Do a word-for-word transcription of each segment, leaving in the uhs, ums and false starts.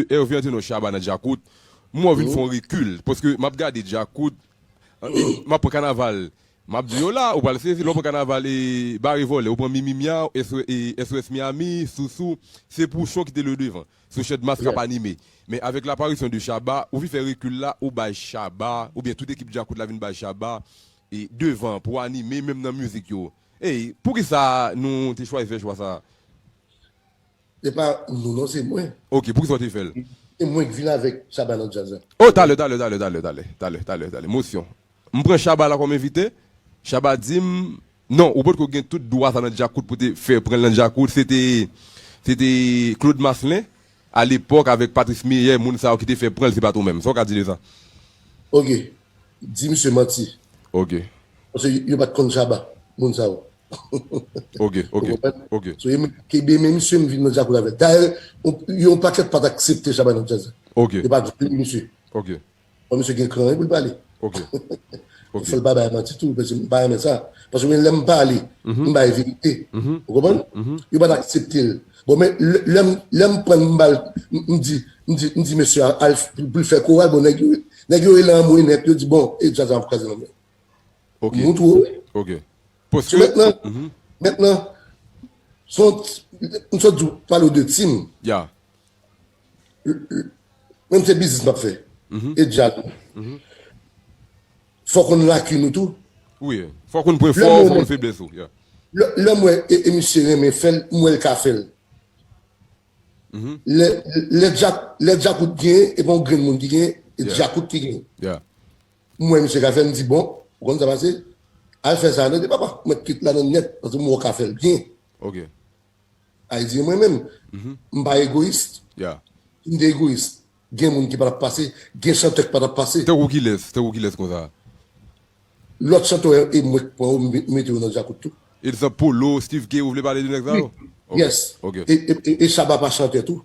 Hervé Antenon Shabba nan Djakout, m wè w vin fè yon rekil. Paske m ap gade Djakout, m ap pran kanaval. M ap di yo la, ou pral sezi, lè w pran kanaval e Bare Vòlè, ou pran Mimi Mia, S O S Miami, Sousou, se Pouchon ki te le devan. Sou Chandmas k ap anime. Men avèk laparisyon de Shabba, ou vin fè rekil la, ou bay Shabba, oubyen tout ekip Djakout la vin bay Shabba, e devan pou anime, menm nan mizik yo. Ey, poukisa nou te chwazi fè chwa sa a? Se pa nou non, se mwen. Ok, poukisa w te fè l? Se mwen ki vin avèk Shabba nan djaz la. Oh, talè, talè, talè, talè, talè, talè, talè, talè. Mosyon. M pran Shabba la kòm envite. Shabba di m, non, ou potko gen tout dwa sa nan Djakout pou te fè pran l nan Djakout. Se te, se te Claude Marcelin, alepòk, avèk Patrice Meyer, moun sa yo ki te fè pran l, se pa t ou menm. Sa w ka di de sa? Ok. Di misye manti. Ok. Paske yo pa t konn Shabba, moun sa yo. Ok, ok, ok. So, yo menm, ke byen men misye m vin nan Djakout avè l. Dayè, yon, yon pakèt pa t aksepte Shabba nan djaz la. Ok. Yo pa t vle misye. Ok. Bon, misye gen kran wi pou l pale. Ok. Ok. Fò l pa bay manti tou, paske m pa renmen sa. Paske mwen, lè m pale, m bay verite. Ou konprann? Yo pa t aksepte l. Bon, men lè, lè m, lè m pran l, m ba l, m, m di, m di, m di mesye a, al f-, pou, pou l fè koral, bon, nèg yo, nèg yo rele anmwe nèt, yo di, bon, e djaz la ap kraze nan men. Ok. M montre w, wi. Ok. So, mentnan, mentnan, son, m sot di w, pale w de Tim. Ya. Menm se biznis m ap fè. E djaz. Fò w konn lakin ou tou. Wi. Fò w konn pwen fò w, fò w konn feblès ou. Ya. Lè, lè m wè e, e misye renmen fè l, m wè l ka fè l. Lè, lè djak-, lè djakout genyen, e pa yon grenn moun ki genyen, e djakout ki genyen. Ya. M wè misye ka fè l, m di, bon, ou konn sa pase? Al fè sa, non, di papa, mwen kit la nan nèt, paske m wè w ka fè l byen. Ok. Sa vle di mwen menm, m pa egoyis. Ya. Si m te egoyis, gen moun ki pa t ap pase, gen chantè ki pa t ap pase. Tankou kilès? Tankou kilès konsa? Lòt chantè e mwen k pran yo, m mete yo nan djakout tou. Egzanp, Polo, Steve K, ou vle pale de nèg sa yo? Wi. Ok, yes. Ok. E, e, e, e Shabba pa chantè tou.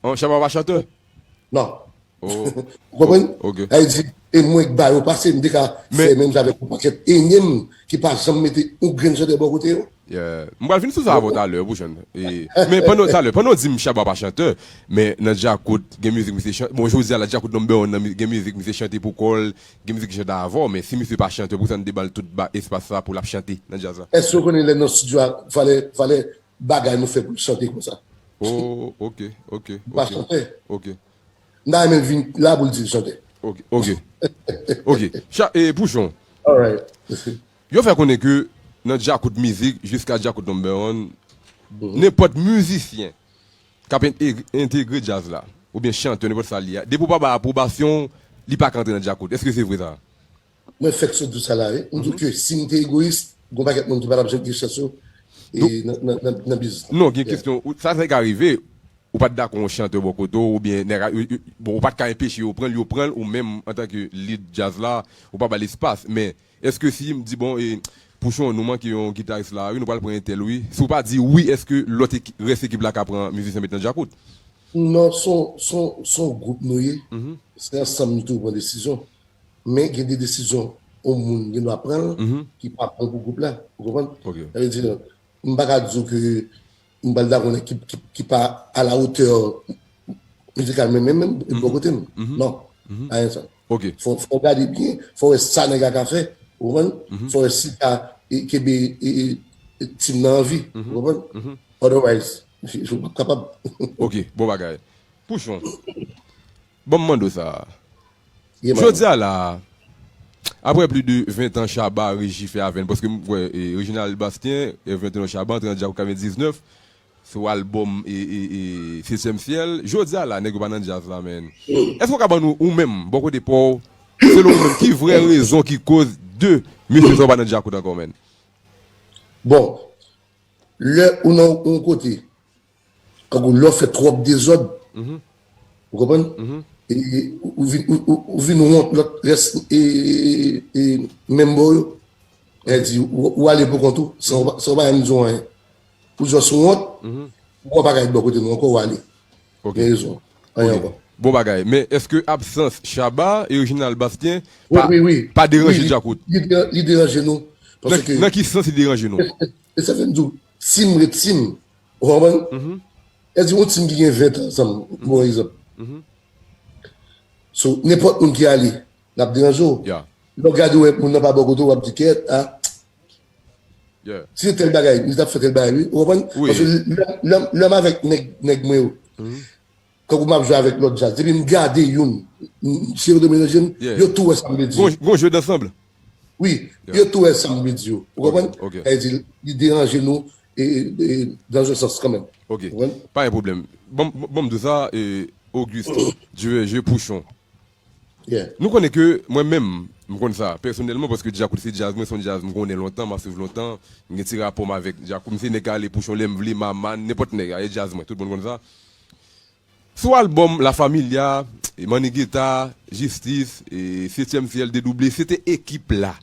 An, Shabba pa chantè? Non. Oh. Ou konprann? Ok. Sa vle di, e mwen k ba yo pase, m te ka fè menm jan avèk yon pakèt enyèm ki pa janm mete yon grenn chantè bò kote yo. Yeah. M pral vin sou sa avè w talè, Pouchon. E, men pandan w, talè, pandan w di m Shabba pa chantè, men nan djakout, gen mizik misye chante. Bon, jodi a la, djakout number one nan mi-, gen mizik misye chante pou kò l, gen mizik li chante avè w, men si misye pa chantè, poukisa n te ba l tout ba espas sa pou l ap chante nan djaz la? Èske w konnen lè nan estidyo a, valè, valè bagay nou fè pou l chante konsa? Oh, ok, ok, ok. M pa chantè. Ok. M ta renmen l vin la pou l di l chantè. Ok, ok. Ok. Cha-, e, Pouchon. Alright. Yo fè konnen ke nan djakout mizik, jiska djakout number one, nenpòt mizisyen k ap en-, entegre djaz la, oubyen chante, nenpòt sa l ye a, depi w pa bay apwobasyon, li pa ka antre nan djakout. Èske se vre sa? Mwen fèk sot di w sa la, wi. M di w ke si m te egoyis, gen yon pakèt moun ki pa t ap janm gen chans yo, e, nan, nan, nan, nan biznis la. Non, gen kesyon, ou, sa, sa ka rive, ou pa t dakò yon chantè bò kote w, oubyen nèg a, yo, yo, bon, ou pa t ka enpeche yo pran l, yo pran l, ou menm, antanke lead djaz la, ou pa ba l espas. Men, èske si m di, bon, e, Pouchon, nou manke yon gitaris la, wi, nou pral pran entèl, wi. Si w pa di wi, èske lòt eki-, rès ekip la ka pran mizisyen met nan djakout? Non, se yon, se yon, se yon gwoup nou ye. Se ansanm nou tou pran desizyon. Men gen de desizyon yon moun gen dwa pran l ki pa bon pou gwoup la. Ou konprann? Ok. Sa vle di, m pa ka di w ke m pral dakò yon ekip ki, ki pa à la hauteur mizikal, men menm, menm, bò kote m. Non. Anyen sa. Ok. Fò, fò w gade byen, fò w wè sa nèg la ka fè. Ou konprann? Fò w wè si l ka, e, kenbe, e, e, e, tim nan anvi. Ou konprann? Otherwise, ou p ap kapab. Ok, bon bagay. Pouchon. Bon, m mande w sa. Jodi a la, apre plis de ven tan Shabba reji fè avè n, paske m wè, e, Reginald Bastien, e, ven tan Shabba antre nan djakout katrevendiznèf, sou albòm, e, e, e, Setyèm Syèl. Jodi a la, nèg yo pa nan djaz la, men. Èske w ka ban nou, ou menm, bò kote pa w, selon ou menm, ki vrè rezon ki koz de mesye sa yo pa nan djakout ankò, men? Bon, lè ou nan yon kote, tankou lè w fè twòp dezòd, ou konprann? E, ou, ou vin, ou, ou, ou vin wont lòt rès, e, e, e, e, menm bò yo. Sa vle di, ou, ou ale pou kont ou, san w pa, san w pa janm di w anyen. Pou jis ou wont, ou wè w pa ka ret bò kote nou ankò, ou ale. Ok. Gen rezon. Anyen ankò. Bon bagay. Men èske absans Shabba e Reginald Bastien pa, pa deranje Djakout? Wi, wi, wi. Wi, wi. Li, li de-, li deranje nou. Nan, paske nan ki sans li deranje nou? E, e, e sa fè m di w, si m ret, si m, ou konprann? Mhm. Èske yon timoun ki gen ven tan ansanm, bon egzanp. So, nenpòt moun ki ale, l ap deranje w. Lè w gade w wè moun nan pa bò kote w, w ap di, kèt, a. Si se tèl bagay, li t ap fè tèl bagay, wi. Ou konprann? Paske lè, lè, lè m avèk nèg, nèg mwen yo, kankou m ap jwe avèk lòt djaz, depi m gade youn, m, si yo tou melanje m, yo tou wè sa m vle di. Gon, gon jeu d'ensemble. Wi, yo tou wè sa m vle di yo. Ou konprann? Sa vle di, li deranje nou e, e, e, dans un sens kanmenm. Ok. Ou konprann? Pa gen pwoblèm. Bon, bon, bon, m di w sa, e, Auguste, Dieu, Dieu Pouchon. Nou konnen ke mwen menm, m konn sa pèsonèlman, paske Djakout se djaz mwen, se yon djaz m konnen lontan, m ap swiv lontan, m gen ti rapò m avèk Djakout, m se nèg k ale Pouchon lè m vle, Maman, nenpòt nèg, e djaz mwen, tout moun konn sa. Sou albòm La Familia, Mannie Guetta, Justice, e Setyèm Syèl, Dédoublé, se te ekip la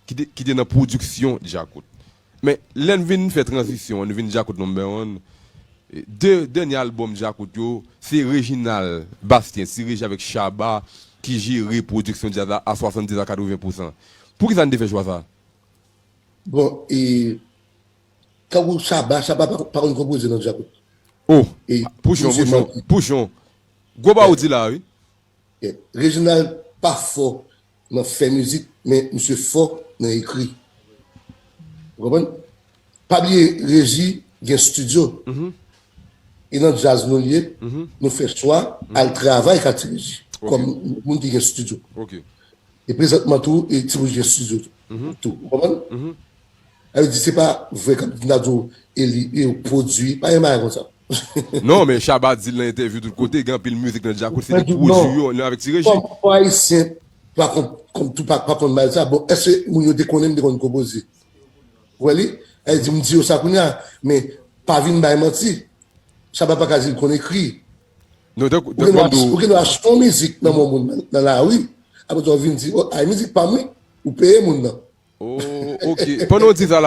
ki te, ki te nan pwodiksyon Djakout. Men, lè n vin fè tranzisyon an, nou vin Djakout number one, e, de dènye albòm Djakout yo, se Reginald Bastien, Ti Reji avèk Shabba, ki jere pwodiksyon djaz la a swasanndiz a katreven pousan. Poukisa n te fè chwa sa? Bon, e, tankou Shabba, Shabba pa, pa konn konpoze nan Djakout. Oh, e, Pouchon, Pouchon, Pouchon. Gwo ba ou di la, wi. Reginald pa fò nan fè mizik, men misye fò nan ekri. Ou konprann? Pa bliye, Reji gen estidyo. E nan djaz nou l ye, nou fè chwa al travay ka Ti Reji, kòm moun ki gen estidyo. E prezantman tou, e Ti Reji gen estidyo tou. Tou. Ou konprann? Sa vle di, se pa vre, kanm m ta di w, e li, e yo pwodui, pa gen bagay konsa. Non, men Shabba di l nan entèvyou tout kote, gen anpil mizik nan Djakout, se li k pwodui yo, nan avèk Ti Reji. Kòm, kòm Ayisyen, pa konn, kòm tou pa, pa konn bagay sa, bon, èske moun yo te konnen m te konn konpoze? Ou wè li? Sa vle di, m di yo sa kounye a, men pa vin bay manti. Shabba pa ka di l konn ekri. Non, tankou, ou gen dwa, ou gen dwa achte yon mizik nan men yon moun nan, nan lari, apre sa w vin di, oh, ay, mizik pa m wi, ou peye moun nan. Oh, ok. Pandan w di sa la,